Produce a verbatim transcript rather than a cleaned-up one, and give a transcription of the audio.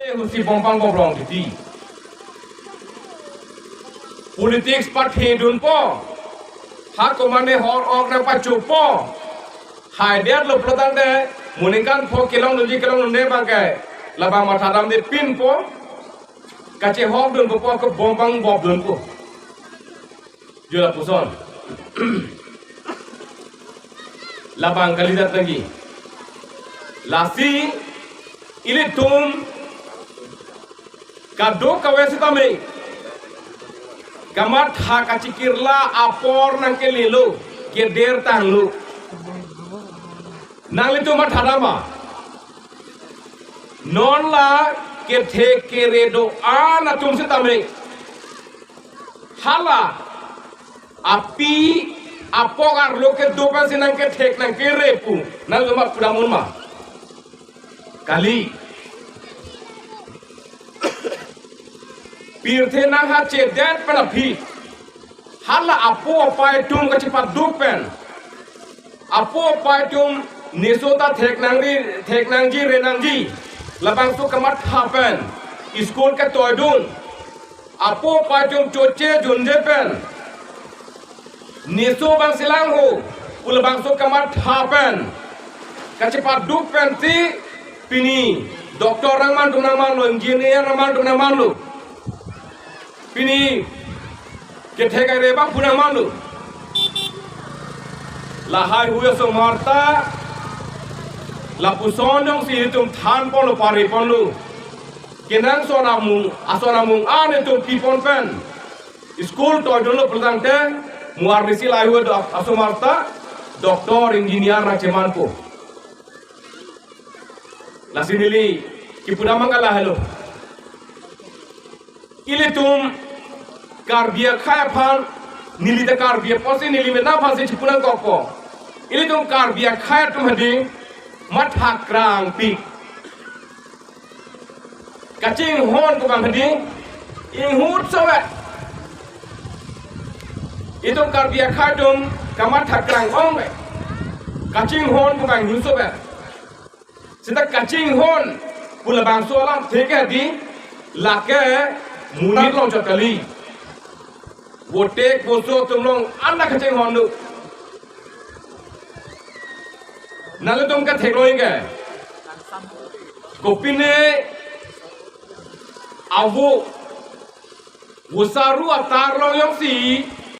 Husi Bombang Bobrong titi. Politics pathedunpo. Ha komane hor ok nangpachopo. Haidet lo pulotangte, mo ningkan pho kelongdunji kelongdunde abangke, labang mathadamde pinpo. Kachehokdunpo, ko Bombang Bobdunpo. Jo lapuson. Labang kalidet lagi. Lasi ilitum kadokave sitame kamatha kachikirla apor nangkelelo, keder tanglo. Nanglitum mathadam ma? Non la kethek kere do-an atum sitame hala api apok arlo kedo pensi nangkethek nangkere pu, nanglitum pudam un ma? Kali. Pirthe nanghachedet pen aphi, hala apo apai atum kachepaduk pen, apo apai atum neso ta thek nangri, thek nangji, re nangji, labangso kamatha pen school ketoidun. Apo apai atum choche junje pen neso abang si lang ho pu labangso kamatha pen kachepaduk pensi pini doctor nangmantum nangmanlo, engineer nangmantum nangmanlo, pini kethek kere abang pu nangmanlo. Lahai hui asomar ta lapuson jongsi itum thanponlo, pariponlo, kenangsot amung, ason amung an itum pipon pen school toidunlo pulotangte, mo arnisi lahai hui do asomar ta doctor, engineer nangchemanpo. Lasi neli kipudam abang ke lahelo. Ilitum Karbi akhei aphan, neli ta Karbi apotsi neli mena aphansi chipu nangkokpo. Ilitum Karbi akhei atum hadi matha krangpik. Kachinghon pu abang hadi inghut sovet. Itum Karbi akhei atum kamatha krang ong ve. Kachinghon pu abang inghut sovet. Seta kachinghon pu labangso alamthe ke hadi lake monit longchot kali. Vote poso atum along anta kachinghon do. Nanglitum katheklong ke. Kopine avo vosaru atar along jongsi